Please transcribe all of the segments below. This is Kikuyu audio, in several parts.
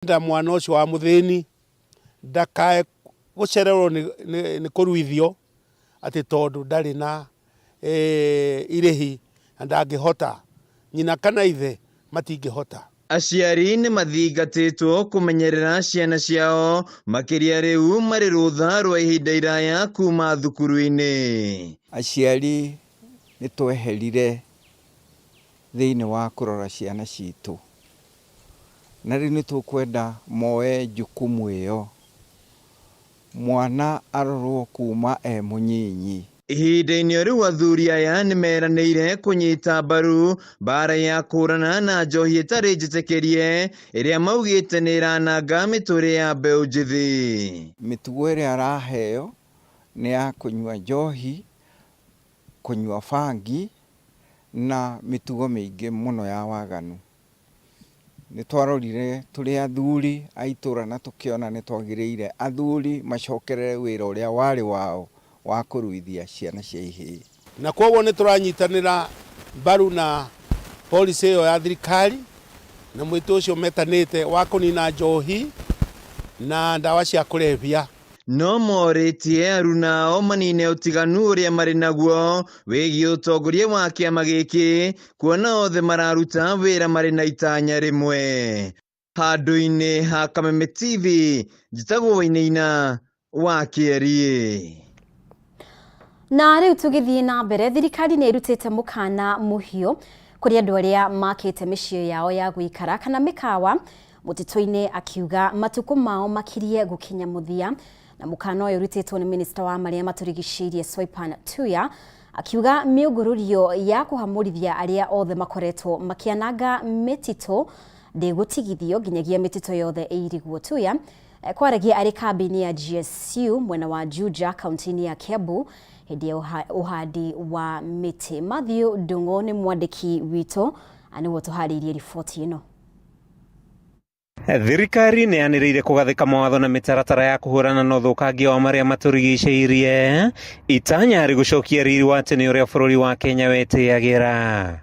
Tũrenda mwana ũcio wa mũthĩni ndakae gũcererwo nĩ kũruithio atĩ tondũ ndarĩ na irĩhi na ndangĩhota, nyina kana ithe matingĩhota. Aciari nĩ mathingatĩtwo kũmenyerera ciana ciao makĩria rĩu marĩ rũtha rwa ihinda iraya kuma thukuru-inĩ. Aciari nĩ tweherire thĩinĩ wa kũrora ciana citũ. Na rĩu nĩ tũkwenda moe jukumu ĩyo, mwana arorwo kuma e mũnyinyi. Ihinda-inĩ o rĩu athuri aya nĩ meranĩire kũnyita mbaru mbara ya kũhũrana na njohi ĩtarĩ njĩtĩkĩrie ĩrĩa maugĩte nĩ ĩrananga mĩtũrĩre ya mbeũ njĩthĩ. Mĩtugo ĩrĩa araheo nĩ ya kũnyua njohi, kũnyua bangi na mĩtugo mĩingĩ mũno ya waganu. Nĩ twarorire tũrĩ athuri a itũra na tũkĩona nĩ twagĩrĩire athuri macokerere wĩra ũrĩa warĩ wao wa kũruithia ciana cia ihĩĩ. Na kwoguo nĩ tũranyitanĩra mbaru na policy ĩyo ya thirikari na mwĩto ũcio metanĩte wa kũnina njohi na ndawa cia kũrebia. No morĩtie aruna ao manine ũtiganu ũrĩa marĩ naguo wĩgiĩ ũtongoria wa kĩama gĩkĩ kuona othe mararuta wĩra marĩ na itanya rĩmwe. Handũ-inĩ ha Kameme TV, njĩtagwo Wainaina wa Kĩeriĩ. Na rĩu tũgĩthiĩ na mbere, thirikari nĩ ĩrutĩte mũkana mũhiũ kũrĩ andũ arĩa makĩte mĩciĩ yao ya gũikara kana mĩkawa mũtitũ-inĩ, akiuga matukũ mao makirie gũkinya mũthia. Na mũkana ũyũ ũrutĩtwo nĩ minista wa marĩa matũrigicĩirie Soipan Tuya, akiuga mĩũngũrũrio ya kũhamũrithia arĩa othe makoretwo makĩananga mĩtitũ ndĩgũtigithio nginyagia mĩtitũ yothe ĩirigwo. Tuya kwaragia arĩ kambĩ-inĩ ya GSU mwena wa Juja kaunti-inĩ ya Kiambu hĩndĩ ya ũhandi wa mĩtĩ. Matthew Ndung'u nĩ mwandĩki witũ nĩguo tũharĩirie riboti ĩno. Thirikari nĩ yanĩrĩire kũgathĩka mawatho na mĩtaratara ya kũhũrana na ũthũkangia wa marĩa matũrigicĩirie, itanya harĩ gũcokia riri wa tene ũrĩa bũrũri wa Kenya wetĩyagĩra.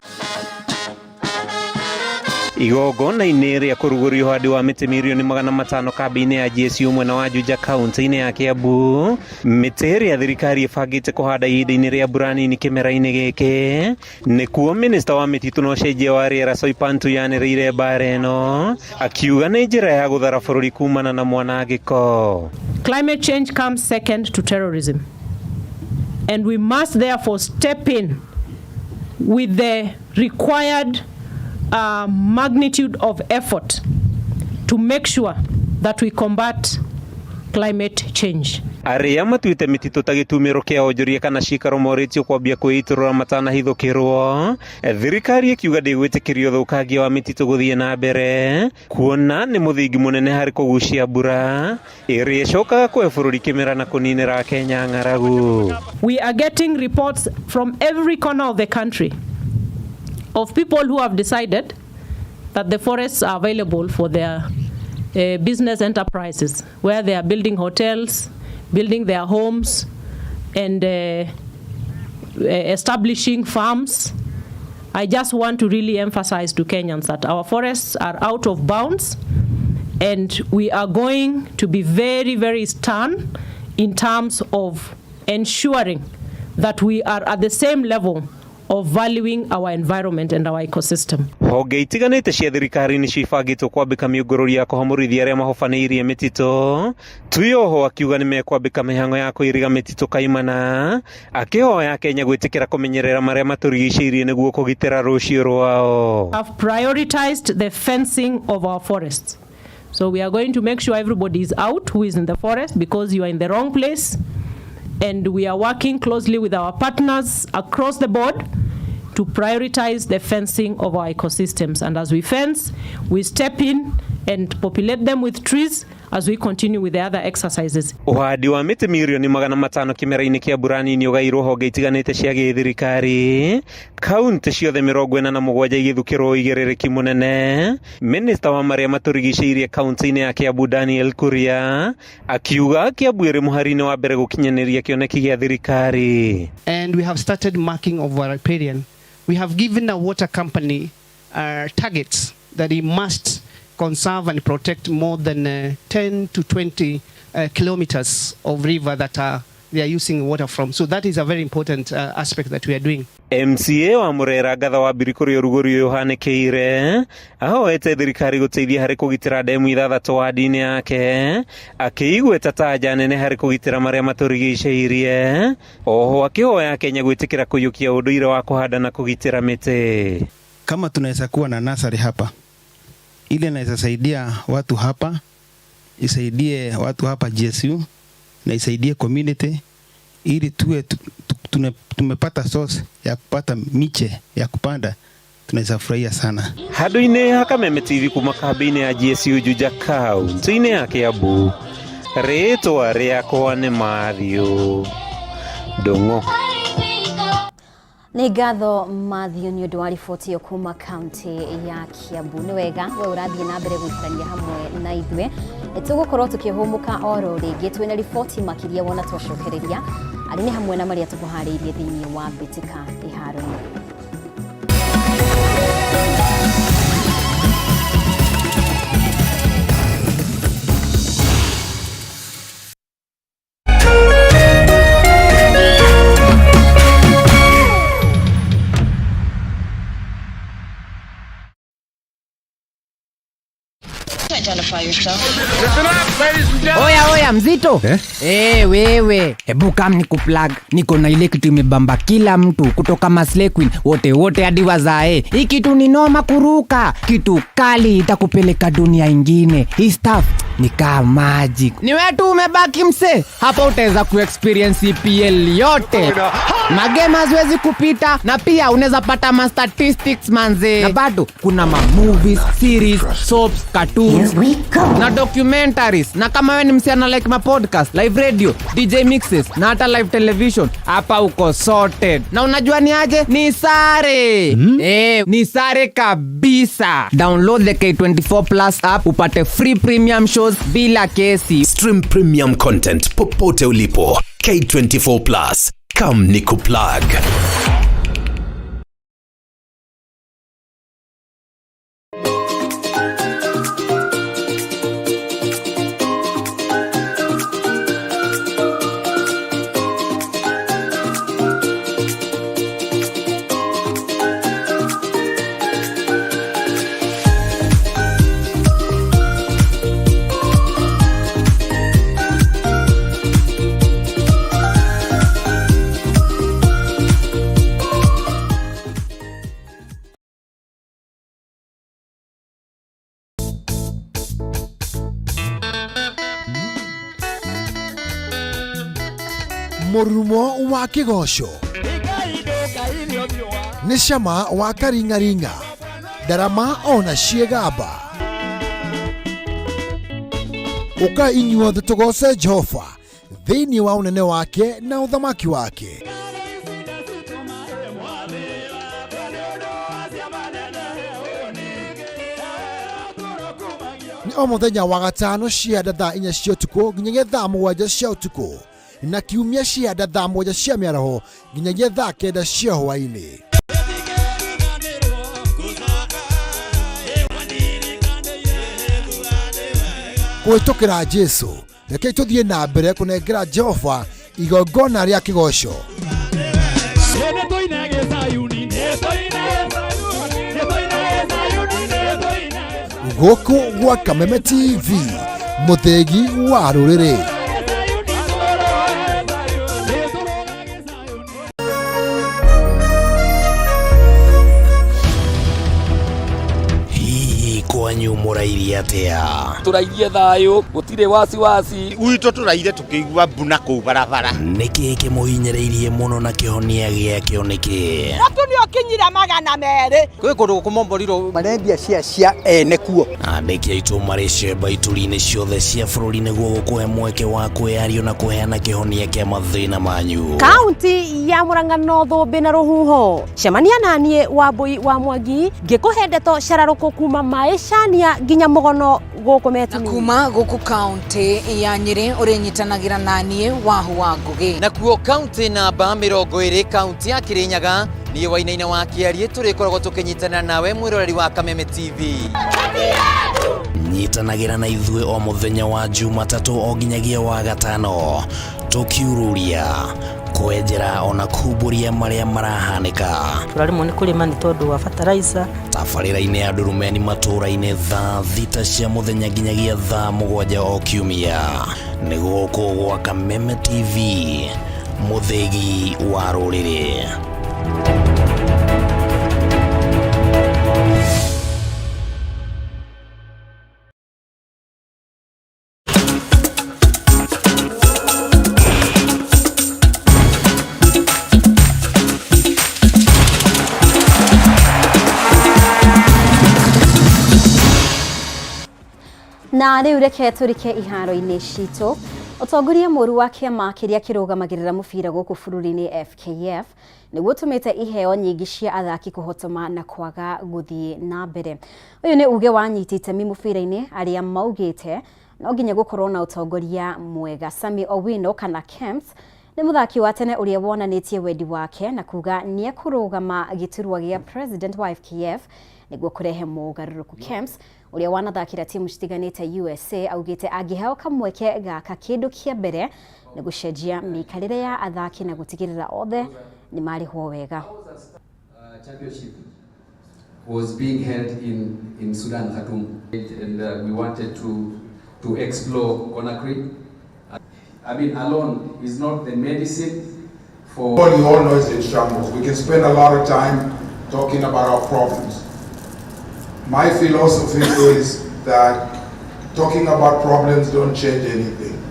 Igongona-inĩ rĩa kũrugũria ũhandi wa mĩtĩ mirioni 500 kambĩ-inĩ ya GSU mwena wa Juja kaunti-inĩ ya Kiambu, mĩtĩ ĩrĩa thirikari ĩbangĩte kũhanda ihinda-inĩ rĩa mbura nini kĩmera-inĩ gĩkĩ. Nĩkuo minista wa mĩtitũ na ũcenjia wa rĩera Soipan Tuya anĩrĩire mbara ĩno akiuga nĩ njĩra ya gũthara bũrũri kumana na mwanangĩko. Climate change comes second to terrorism, and we must therefore step in with the required magnitude of effort to make sure that we combat climate change. Arĩa matuĩte mĩtitũ ta gĩtumĩro kĩa onjoria kana cikaro morĩtio kwambia kwĩitũrũra matanahithũkĩrwo. Thirikari ĩkiuga ndĩgwĩtĩkĩria ũthũkangia wa mĩtitũ gũthiĩ na mbere kuona nĩ mũthingi mũnene harĩ kũgucia mbura ĩrĩa ĩcokaga kũhe bũrũri kĩmera na kũninĩra Kenya ng'aragu. We are getting reports from every corner of the country of people who have decided that the forests are available for their business enterprises, where they are building hotels, building their homes, and establishing farms. I just want to really emphasize to Kenyans that our forests are out of bounds, and we are going to be very, very stern in terms of ensuring that we are at the same level of valuing our environment and our ecosystem. Honge itiganĩte cia thirikari nĩcio ibangĩtwo kwambĩka mĩũngũrũrio ya kũhamũrithia arĩa mahobanĩirie mĩtitũ. Tuya oho akiuga nĩ mekwambĩka mĩhang'o ya kũiriga mĩtitũ kaimana, akĩhoya Kenya gwĩtĩkĩra kũmenyerera marĩa matũrigicĩirie nĩguo kũgitĩra rũciũ rwao. Have prioritized the fencing of our forests. So we are going to make sure everybody is out who is in the forest, because you are in the wrong place. And we are working closely with our partners across the board to prioritize the fencing of our ecosystems. And as we fence, we step in and populate them with trees as we continue with the other exercises. Ũhandi wa mĩtĩ mirioni 500 kĩmera-inĩ kĩa mbura nini ũgairwo honge itiganĩte cia gĩthirikari, kaunti ciothe 47 igĩthukĩrwo ũigĩrĩrĩki mũnene. Minista wa marĩa matũrigicĩirie kaunti-inĩ ya Kiambu Daniel Kuria akiuga Kiambu ĩrĩ mũhari-inĩ wa mbere gũkinyanĩria kĩoneki gĩa thirikari. And we have started marking of our riparian. We have given a water company targets that he must conserve and protect more than 10 to 20 kilometers of river that they are using water from. So that is a very important aspect that we are doing. MCA wa Murera Ngatha wa Mbiri kũrĩa ũrugũri ũyũ ũhanĩkĩire ahoete thirikari gũteithia harĩ kũgitĩra ndemu ithathatũ wadi-inĩ yake, akĩigweta ta nja nene harĩ kũgitĩra marĩa matũrigicĩirie. Oho akĩhoya Kenya gwĩtĩkĩra kũiyũkia ũndũire wa kũhanda na kũgitĩra mĩtĩ. Kama tunaweza kuwa na nasari hapa ile inaweza saidia watu hapa, isaidie watu hapa GSU na isaidie community ili tuwe tumepata source ya kupata miche ya kupanda, tunaweza furahia sana. Handũ-inĩ ha Kameme TV kuma kambĩ-inĩ ya GSU Juja kaunti-inĩ ya Kiambu, rĩtwa rĩakwa nĩ Matthew Ndung'u. Nĩ ngatho Matthew nĩ ũndũ wa riboti ĩyo kuma kaunti ya Kiambu. Nĩ wega we ũrathiĩ na mbere gũikarania hamwe na ithuĩ, tũgũkorwo tũkĩhũmũka oro rĩngĩ twĩna riboti makĩria wona twacokereria arĩ nĩ hamwe na marĩa tũkũharĩirie thĩinĩ wa mbĩtĩka ĩharo-inĩ. Oya oya mzito eh? Wewe hebu kam nikuplug, niko na ile kitu imebamba kila mtu kutoka Maslay Queen wote wote hadi wazae. Hii kitu ni noma kuruka, kitu kali itakupeleka dunia ingine. Hii stuff ni kama magic. Ni wewe tu umebaki mse, hapa utaweza kuexperience EPL yote. Magame haziwezi kupita, na pia unaweza pata ma statistics manze. Na bado kuna ma movies, series, soaps, cartoons na documentaries. Na kama wewe ni msichana like ma podcast, live radio, DJ mixes na hata live television, hapa uko sorted. Na unajua ni aje? Ni sare. Ni sare kabisa. Download the K24 Plus app upate free premium shows bila kesi. Stream premium content popote ulipo. K24 Plus. Come nikuplug. Mũrurumo wa kĩgoco nĩ cama wa karing'aring'a, ndarama ona ciĩgamba. Ũkai inyuothe tũgoce Jehova thĩinĩ wa ũnene wake na ũthamaki wake. Nĩ o mũthenya wa gatano cia thaa 4 cia ũtukũ nginyagia thaa 7 cia ũtukũ, na kiumia cia thaa 7 cia mĩaraho nginyagia thaa 9 cia hwaĩ-inĩ. Kũhĩtũkĩra Jesũ, rekei tũthiĩ na mbere kũnengera Jehova igongona rĩa kĩgoco. Gũkũ gwa Kameme TV, mũthĩgi wa rũrĩrĩ. Kwanyu mũrairie atĩa? Tũrairie thayũ, gũtirĩ wasiwasi. Gwitũ tũraire tũkĩigua mbuna kũu barabara. Nĩkĩ kĩmũhinyĩrĩirie mũno na kĩhonia gĩakĩo nĩkĩ? Mũtu nĩũkinyire 200. Kwĩ kũndũ kũmomborirwo marendia cia ene kuo. Andĩki aitũ marĩ cemba ituri-inĩ ciothe cia bũrũri nĩguo gũkũhe mweke wa kwĩyario na kũheana kĩhonia kĩa mathĩna manyu. Kaunti ya Murang'a no thũmbĩ na rũhuho. Cemania naniĩ Wambui wa Mwangi ngĩkũhe ndeto cararũkũ kuma maĩcania nginya mũgono gũkũ Metini. Kuma gũkũ kaunti ya Nyĩrĩ ũrĩnyitanagĩra naniĩ Wahu wa Ngũgĩ. Nakuo kaunti namba 20 kaunti ya Kirinyaga Niĩ Wainaina wa Kĩarie tũrĩkoragwo tũkĩnyitanĩra nawe mwĩroreri wa Kameme TV. Nyitanagĩra na ithuĩ o mũthenya wa Jumatatũ o nginyagia wa gatano tũkiururia kwenjera ona kumbũria marĩa marahanĩka. Tũraremwo nĩ kũrĩma nĩ tondũ wa fertilizer. Tabarĩra-inĩ ya Ndurumeni matũũra-inĩ thaa 6 cia mũthenya nginyagia thaa 7 o kiumia. Nĩ gũkũ gwa Kameme TV, mũthĩgi wa rũrĩrĩ. Na rĩu reke tũrike iharo-inĩ citũ. Ũtongoria mũru wa kĩama kĩrĩa kĩrũgamagĩrĩra mũbira gũkũ bũrũri-inĩ FKF nĩguo ũtũmĩte iheo nyingĩ cia athaki kũhotoma na kwaga gũthiĩ na mbere. Ũyũ nĩ uge wa anyiti itemi mũbira-inĩ arĩa maugĩte no nginya gũkorwo na ũtongoria mwega. Sammy Owino kana Kemps nĩ mũthaki wa tene ũrĩa wonanĩtie wendi wake na kuga nĩ ekũrũgama gĩturwa gĩa president wa FKF nĩguo kũrehe mogarũrũku. Kemps ũrĩa wanathakĩra timu citiganĩte USA augĩte angĩheo kamweke gaka kĩndũ kĩa mbere nĩ gũcenjia mĩikarĩre ya athaki na gũtigĩrĩra othe nĩ marĩhwo wega. Championship was being held in Sudan, Khartoum, and we wanted to explore Conakry. I mean, alone is not the medicine for... Well, you all know it's in shambles. We can spend a lot of time talking about our problems. My philosophy is that talking about problems don't change anything.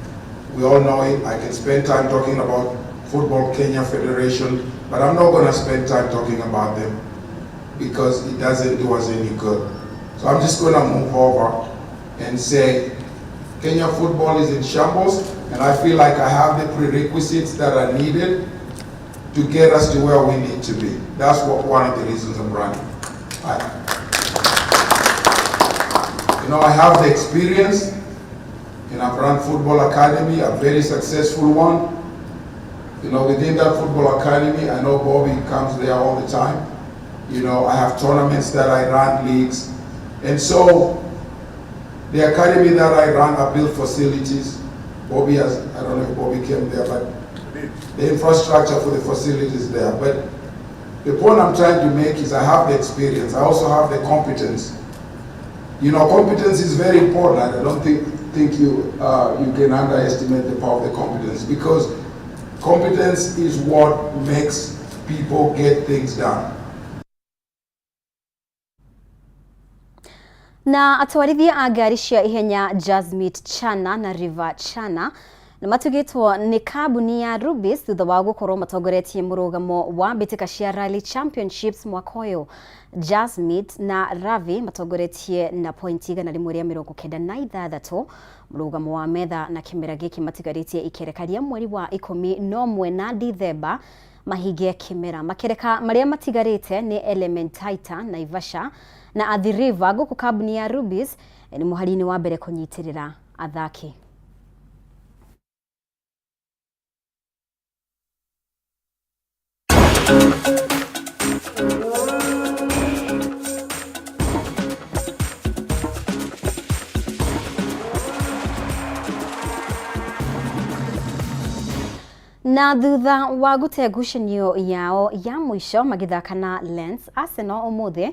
We all know it. I can spend time talking about Football Kenya Federation, but I'm not going to spend time talking about them because it doesn't do us any good. So I'm just going to move over and say Kenya football is in shambles, and I feel like I have the prerequisites that are needed to get us to where we need to be. That's one of the reasons I'm running. I have the experience, and I've run Football Academy, a very successful one. You know, within that Football Academy, I know Bobby comes there all the time. You know, I have tournaments that I run, leagues. And so, the academy that I run, I built facilities. Bobby has, I don't know if Bobby came there, but the infrastructure for the facilities there. But the point I'm trying to make is I have the experience. I also have the competence. You know, competence is very important. I don't think you can underestimate the power of the competence, because competence is what makes people get things done. Na atwarithia a ngari cia ihenya Jasmine Chana na River Chana na matugitwo nĩ kambuni ya Rubis thutha wa gũkorwo matongoretie mũrũgamo wa mbĩtĩka cia Rally Championships mwaka ũyũ. Jasmine na Ravi matongoretie na pointi 196 mũrũgamo wa metha na kĩmera gĩkĩ matigarĩtie ikereka rĩa mweri wa 11 na Dithemba mahinge kĩmera. Makereka marĩa matigarĩte nĩ Elementaita, Naivasha na Athi River, gũkũ kambuni ya Rubis nĩ mũhari-inĩ wa mbere kũnyitĩrĩra athaki. Na thutha wa gũte ngucanio yao ya mũico magĩthaka na Lens, Arsenal ũmũthĩ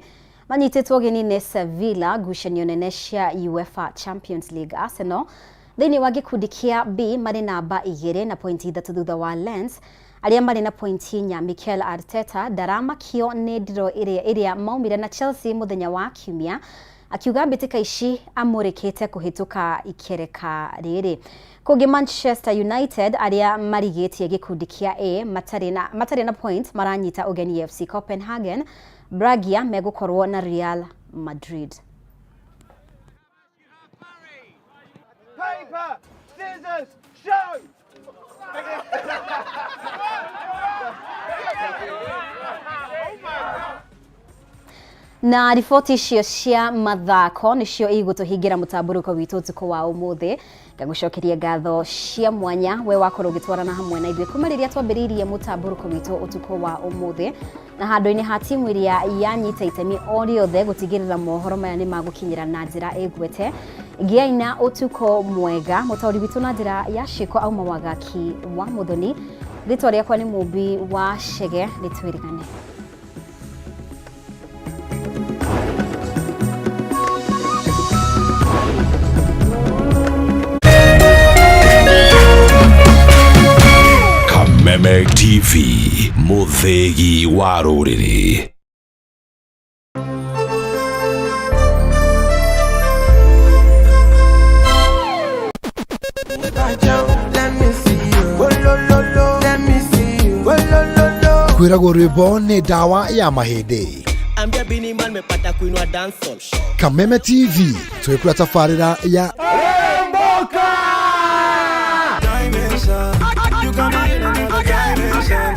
manyitĩtwo ũgeni nĩ Sevilla ngucanio nene cia UEFA Champions League. Arsenal thĩinĩ wa gĩkundi kĩa B marĩ namba 2 na pointi 3 thutha wa Lens arĩa marĩ na pointi 4. Mikel Arteta ndaramakio nĩ ndiro ĩrĩa maumire na Chelsea mũthenya wa Kiumia, akiuga mbĩtĩka ici amũrĩkĩte kũhĩtũka ikereka rĩrĩ. Kũngĩ Manchester United arĩa marigĩtie gĩkundi kĩa A matarĩ na point maranyita ũgeni FC Copenhagen. Bragia megũkorwo na Real Madrid. Paper, scissors, show! Na riboti icio cia mathako nicio igũtũhingĩra mũtambũrũko witũ ũtukũ wa ũmũthĩ. Ngagũcokeria ngatho cia mwanya we wakorwo ũgĩtwarana hamwe na ithuĩ kuma rĩrĩa twambĩrĩirie mũtambũrũko witũ ũtukũ wa ũmũthĩ, na handũ-inĩ ha timu ĩrĩa yanyita itemi o rĩothe gũtigĩrĩra mohoro maya nĩ magũkinyĩra na njĩra ĩgwete. Gĩai na ũtukũ mwega. Mũtaũri witũ na njĩra ya ciĩko auma Wagaki wa Mũthoni. Rĩtwa rĩakwa nĩ Mũmbi wa Chege, nĩtwĩrĩgane. Kameme TV, mũthĩgi wa rũrĩrĩ. Kwĩragwo rwĩmbo nĩ ndawa ya mahĩndĩ. Ambia Bini Man mepata kuinua dancehall. Kameme TV twĩkũra tabarĩra ya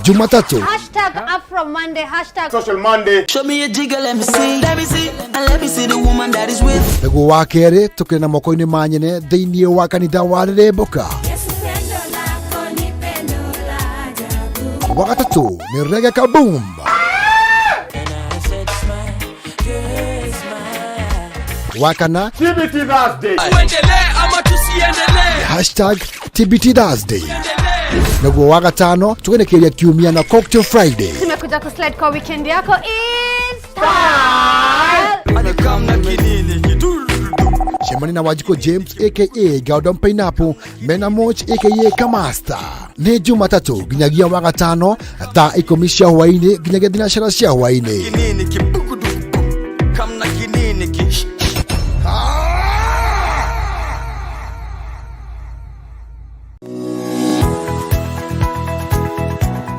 Jumatatu Hashtag Afro Monday, hashtag Social Monday. Show me a jigger, let me see. Let me see. And let me see the woman that is with. Nĩguo wa kerĩ tũkĩrĩ na moko-inĩ ma nyene thĩinĩ wa kanitha wa Rĩrĩmbũka. Wa gatatũ nĩ Reggae Kaboom. Wa kana TBT Thursday. Tuendelee ama tusiendelee? Hashtag TBT Thursday. Naguo wa gatano tũgenekeria kiumia na Cocktail Friday. Tumekuja kuslide kwa weekend yako in style. Cemania na Wanjikũ James aka Gordon Pineapple mena Moch aka Kamasta. Nĩ Jumatatũ nginyagia wa gatano thaa 10 cia hwaĩ-inĩ nginyagia thinacara cia hwaĩ-inĩ. Kinini kibukuduku. Kamna kinini ki.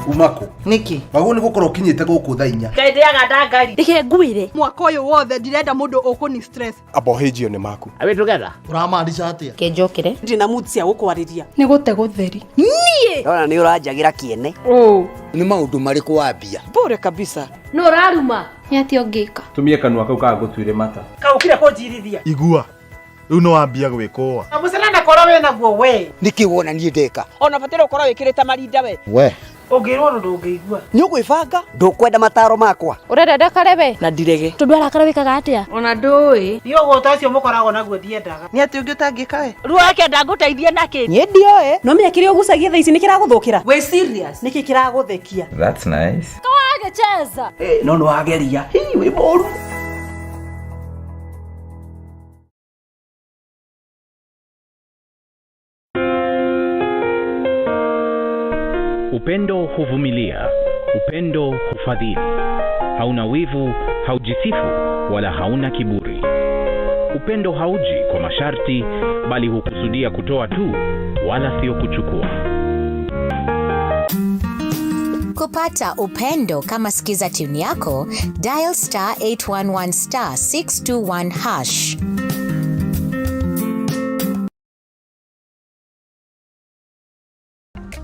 Umako niki waguo nĩ gũkorwo ũkinyĩte gũkũ thaa 4. Ngai ndĩaga ndangari. Reke ngwire. Mwaka ũyũ wothe ndirenda mũndũ ũkũni stress. Abohĩnjio nĩ maku. Are we together? Ũramaanisha atĩa? Kenjokere. Ndina mood cia gũkwarĩria. Nĩ gũte gũtheri. Niĩ. Ndona nĩ ũranjagĩra kĩene. Nĩ maũndũ marĩkũ wambia? Bure kabisa. No ũraruma. Nĩ atĩa ũngĩka? Tumie kanua kau kagũtuire mata. Kaũkire kũnjirithia. Igua. Rĩu nĩ wambia gwĩkũa. Mũcana na korwo wĩ naguo we. Nĩkĩ wona niĩ ndeka? Ona bataire ũkorwo wĩkĩrĩte marinda we. We. Ũngĩrwo ũndũ ndũngĩigua. Nĩ ũgwĩbanga? Ndũkwenda mataro makwa. Ũrenda ndakare we? Na ndirege. Tondũ arakara wĩkaga atĩa? Ona ndũĩ. Niĩ ũgũta ũcio mũkoragwo naguo ndiendaga. Nĩ atĩ ũngĩ ũtangĩka we? Ruo akenda ngũteithie nakĩ? Niĩ ndioĩ. No menya kĩrĩa ũgucagia thaa ici nĩ kĩragũthũkĩra. Wĩ serious? Nĩkĩ kĩragũthekia? That's nice. Kawagĩcheza. No nĩ wageria. Hii wĩ mũru. Upendo huvumilia, upendo hufadhili, hauna wivu, haujisifu wala hauna kiburi. Upendo hauji kwa masharti, bali hukusudia kutoa tu, wala sio kuchukua. Kupata upendo kama sikiza tune yako, dial star 811 star 621 hash.